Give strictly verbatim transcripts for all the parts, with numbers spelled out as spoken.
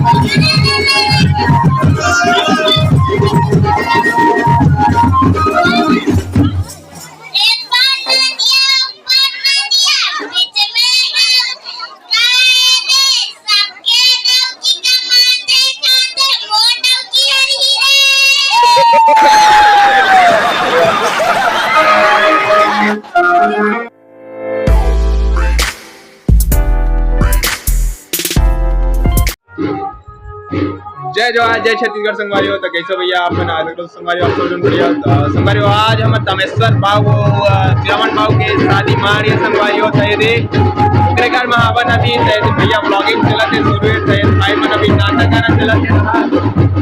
एक बार नदिया, ऊपर नदिया, बीच में गाँव, गाय दे, सबके डौकी कमाते खाते, मोर डौकी हर हीरे। जय जोहार, जय छत्तीसगढ़ संगवारी हो। तो कैसे भैया आप मन आज? संगवारी हो, आप सब जन बढ़िया हो। तो संगवारी हो, आज हमर तामेश्वर बाबू, अ, चिरावन बाबू के शादी मार हे संगवारी हो। तो ये दे, ओकरे घर में आवन अभी, तो ये दे भैया vlogging चलत हे, शुरू हे, तो ये भाई मन अभी नाटक गाना चलत हे।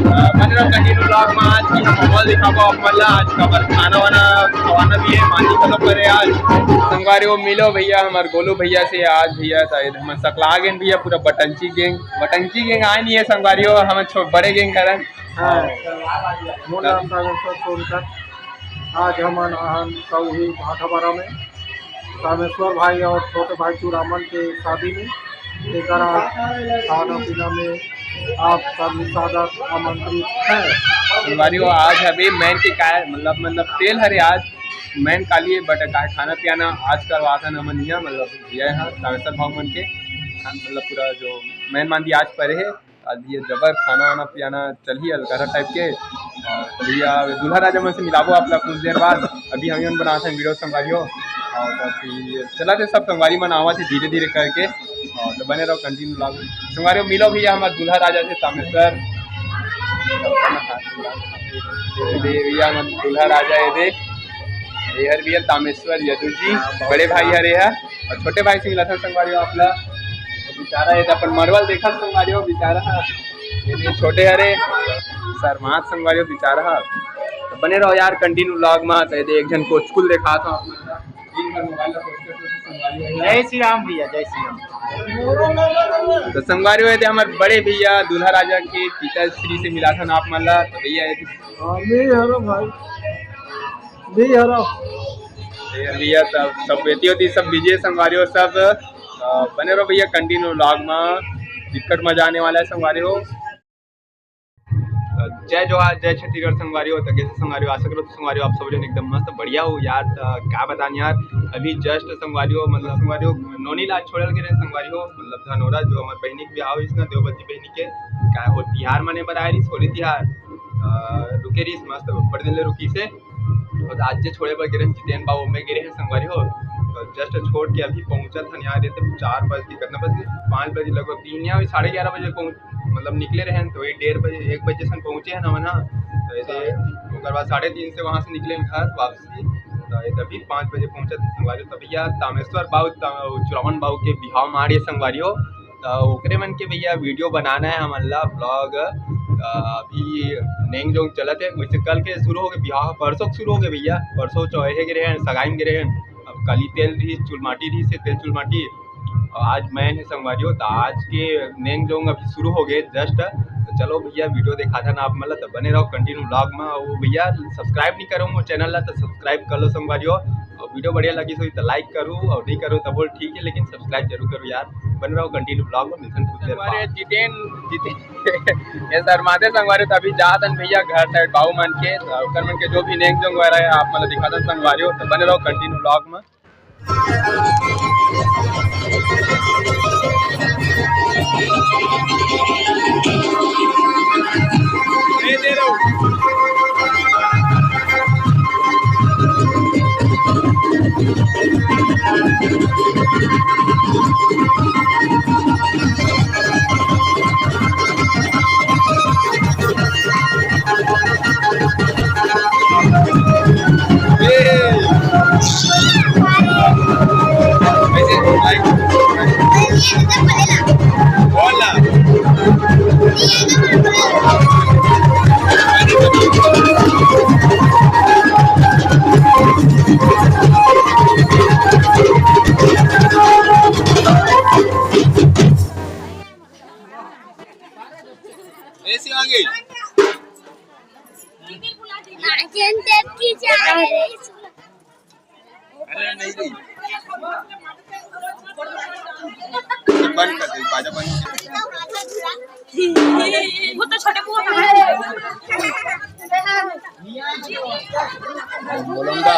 अ, बने रहो continue vlog में, आज की हम माहौल दिखाबो आप मन ला। आज का बर खाना वाना खवाना भी हे, मानी घलो करे आज। संगवारी हो, मिलो भैया हमर गोलू भैया से। आज भैया शायद हमन सकला गेन भैया, पूरा बटंची gang, बटंची gang आए नहीं हे संगवारी हो, हमन छो-, बड़े gang करन। हाँ, मोर नाम तामेश्वर सोनकर। आज हमन आहन कौही भाटापारा में तामेश्वर भाई और छोटे भाई चूड़ामन के शादी में, तेकर आज खाना पीना में आप सभी सादर आमंत्रित हैं। संगवारी हो, आज अभी main के काय, मतलब, मतलब तेल हरे आज main काली हे, but काय खाना पियाना आज करवाथन हमन इहाँ, मतलब भैया यहाँ तामेश्वर भाव मन के, मतलब पूरा जो main मांदी आज परे हे, आज ये जबर खाना वाना पियाना चलही अलकरहा type के। और भैया दूल्हा राजा मन से मिलाबो आप ला कुछ देर बाद। अभी हम मन बनाथन video संगवारी हो। और अभी चलत हे सब संगवारी मन आवत हे धीरे धीरे करके। और तो बने रहो continue vlog। संगवारी हो, मिलो भैया हमर दूल्हा राजा से तामेश्वर। ये दे भैया हमर दूल्हा राजा, ये दे। ये हर भैया तामेश्वर यदु जी, बड़े भाई हरे हा। और छोटे भाई से मिलाथन संगवारी हो आप ला। तो बेचारा ये तो अपन मड़वल देखत संगवारी हो, बेचारा हा। ये दे छोटे हरे, शर्मात संगवारी हो बेचारा हा। तो बने रहो यार continue vlog में। तो ये दे एक झन कोचकुल देखात हो आप मन ला। दिन भर mobile ला खोजते खोजते संगवारी हो। जय श्री राम भैया, जय श्री राम। तो संगवारी हो, ये दे हमर बड़े भैया दूल्हा राजा के पिताश्री से मिलाथन आप मन ला। तो भैया ये दे हाँ, मी हरो भाई, मी हरो। ये भैया सब, सब बेटी होती, सब busy हे संगवारी हो सब। अ, बने रहो भैया continue vlog में, दिक्कत मजा आने वाला हे संगवारी हो। अ, जय जोहार, जय छत्तीसगढ़ संगवारी हो। तो कैसे संगवारी हो? आशा करो तो संगवारी हो आप सब जन एकदम मस्त बढ़िया हो यार। त का बतान यार, अभी just संगवारी हो, मतलब संगवारी हो, नोनी ला छोड़ल के रहे संगवारी हो, मतलब धनोरा जो हमर बहिनी के बिहाव हे इसना देवबंदी बहिनी के, का हो तिहार मने बर आए रहिस, होली तिहार। अ, रुके रहिस मस्त बड़ दिन ले रुकिस हे। और आज जे छोड़े बर गे रहेन जितेन बाबू, ओमे गे रहेन संगवारी हो। तो just छोड़ के अभी पहुंचत हन यार, ये तो चार बज के, कितना बज के? पाँच बजे लगभग, तीन या साढ़े ग्यारह बजे पहुंच, मतलब निकले रहेन, तो वही डेढ़ बजे, एक बजे सन पहुंचे हन हमन हा। तो ये दे, ओकर बाद साढ़े तीन से वहां से निकले घर वापसी। तो ये अभी पाँच बजे पहुंचत हन संगवारी हो। तो भैया तामेश्वर बाबू, ता-, चुरावन बाबू के बिहाव मारे संगवारी हो। त ओकरे मन के भैया video बनाना हे हमन ला vlog। त अभी नेंग जोंग चलत हे, वैसे कल के शुरू हो गे बिहाव, परसों के शुरू हो गे भैया, परसों चौहे गे रहे, सगाई में गे रहे। अब कल ही तेल रही, चुलमाटी रही से तेल चुलमाटी, और आज main हे संगवारी हो। त आज के नेंग जोंग अभी शुरू हो गे just। तो चलो भैया video देखाथन आप मन ला, त बने रहो continue vlog में। वो भैया subscribe नहीं करो वो channel ला, तो subscribe कर लो संगवारी हो। और video बढ़िया लगी सो तो like करू और नहीं करू तो बोल ठीक है, लेकिन subscribe जरूर करू यार। बने रहो continue vlog में, मिलथन कुछ देर बाद। जितेन, जितेन ये शर्माते संगवारी, तो अभी जात हन भैया घर side बाबू मन के, तो ओकर मन के जो भी नेंग जोंग वगैरह है आप मतलब दिखाथन संगवारी हो, तो बने रहो continue vlog में। ऐसे आगे। अरे नहीं, नहीं। बंद कर दे, बाजा बंद कर दे। वो तो छोटे पुआ का है। मोलंगा।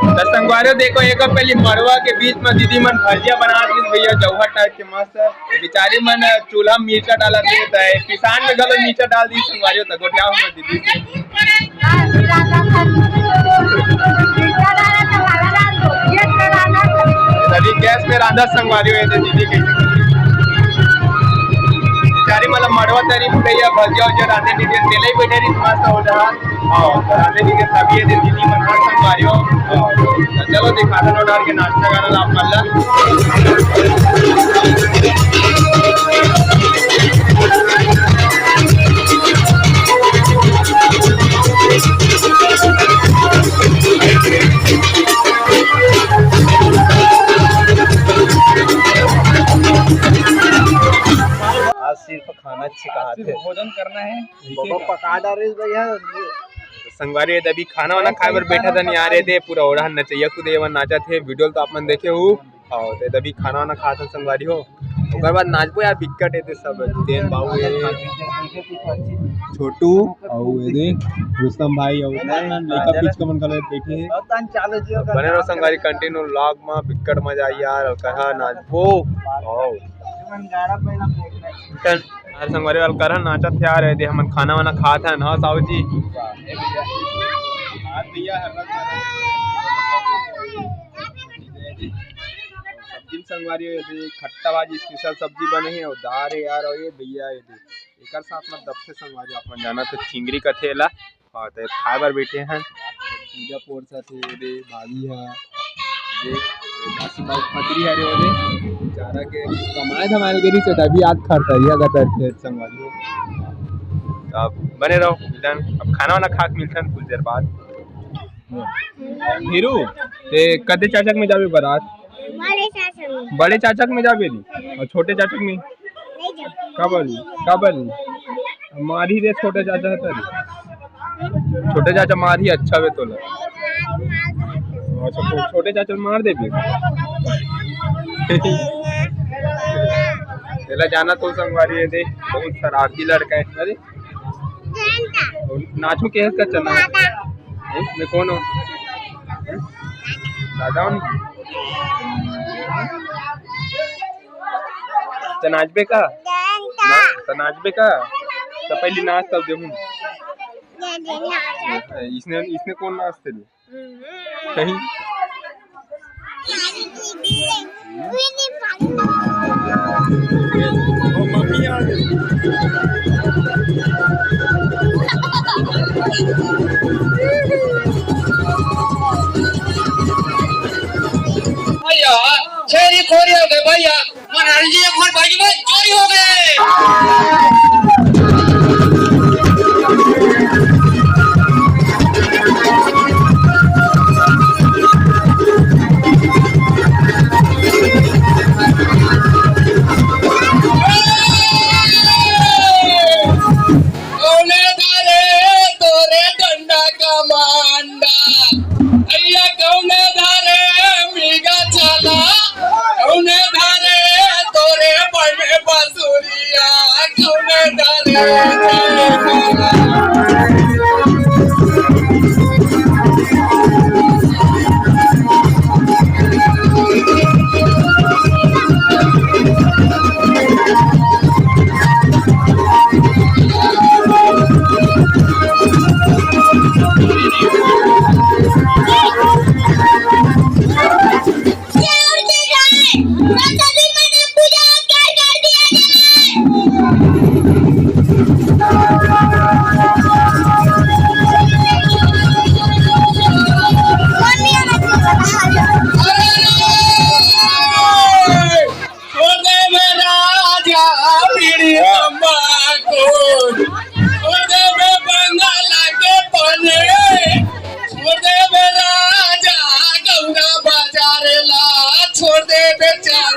त संगवारी हो, देखो, एक पहली मड़वा के बीच में दीदी मन भजिया बनात रहिस भैया, जौहर टाइप के मस्त। बिचारी मन चूल्हा में मिर्चा डालत रहिस, त पिसान में घलो मिर्चा डाल दिस संगवारी हो, त गोठियाव हमर दीदी से। तभी गैस में रांधा संगवारी हो, ये दीदी के। बिचारी मतलब मड़वा तरी भैया भजिया उजिया रांधे नहीं दे, तेल ही बैठे रही मस्त हो रहा। हाँ, तो रांधे नहीं दे, तभी ये दीदी मन हाथ संगवारी हो। हाँ, तो चलो दिखाता ना डाल के नाश्ता गाना ला आप मल्ला। आज सिर्फ खाना छिकात हे। भोजन करना है। बाबा पका डारिस भैया। संगवारी हो, अभी खाना वाना खाए बर बैठा था, नहीं आ रहे थे, पूरा ओढ़ा नचैया कूदे मन नाचत हे, वीडियो तो आप मन देखे हो। अउ ते तभी खाना वाना खात हन संगवारी हो, ओकर बाद नाचबो यार, बिक्कट हे ते सब, जितेन बाबू हे, छोटू, अउ ये दे, रुस्तम भाई, अउ लइका पिचका मन घलो बैठे हे। बने रहो संगवारी, continue vlog में, बिक्कट मजा आई यार, अउ कहा नाचबो। अउ यार संगवारी वाला करा नाचत हे यार, ये दे हमन खाना वाना खात हन, हाँ साहू जी। सब्जी में संगवारी हो, ये दे खट्टा भाजी special सब्जी बने हे, अउ दार हे यार, अउ ये भैया ये दे एकर साथ में दबथे संगवारी, आप मन जानत हो चिंगरी कथे एला, अउ ते खाए बर बैठे हन। पूजा पोरसत हे रे भाभी ह, दे मासी बाबू पतरी हरे ओदे, बेचारा के कमाए धमाए ल गे रिहिस हे, तभी आज खरतरिया कतरथे संगवारी हो। तो अब बने रहो, मिलथन, अब खाना वाना खा के मिलथन कुछ देर बाद। हीरू, ते कते चाचक में जाबे बरात? बड़े चाचक में। बड़े चाचक में जाबे री? अउ छोटे चाचक में? नहीं जाबे। काबर नी? काबर नी? मारही रे छोटे चाचा ह तरी। छोटे चाचा मारही अच्छा बे तोला। अच्छा, तो छोटे चाचा ल मार देबे। तेला जाना तो संगवारी हे दे, बहुत शरारती लड़का हे। अरे, नाचू के हस का चना? दादा। ए, मैं कौन हूँ? दादा हूँ। तो नाचबे का? ना, तो नाचबे का? तो पहले नाच तब देखूं। इसने, इसने कौन नाचते थे? कहीं? भैया, छेरी खोरी हो गए भैया। महाराज जी, एक बार बाजी में चोरी हो गए। कौने धारे तोरे डंडा का मांडा, भैया कौने धारे मीगा छाला, कौने धारे तोरे बने बांसुरिया, कौने धारे छोड़ दे बे राजा बीड़ी तंबाकू, छोड़ दे बे बंगाल के पानी, छोड़ दे बे राजा गौरा बाजार ला, छोड़ दे बे चांद।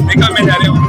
देखा, मैं जा रहा हूँ।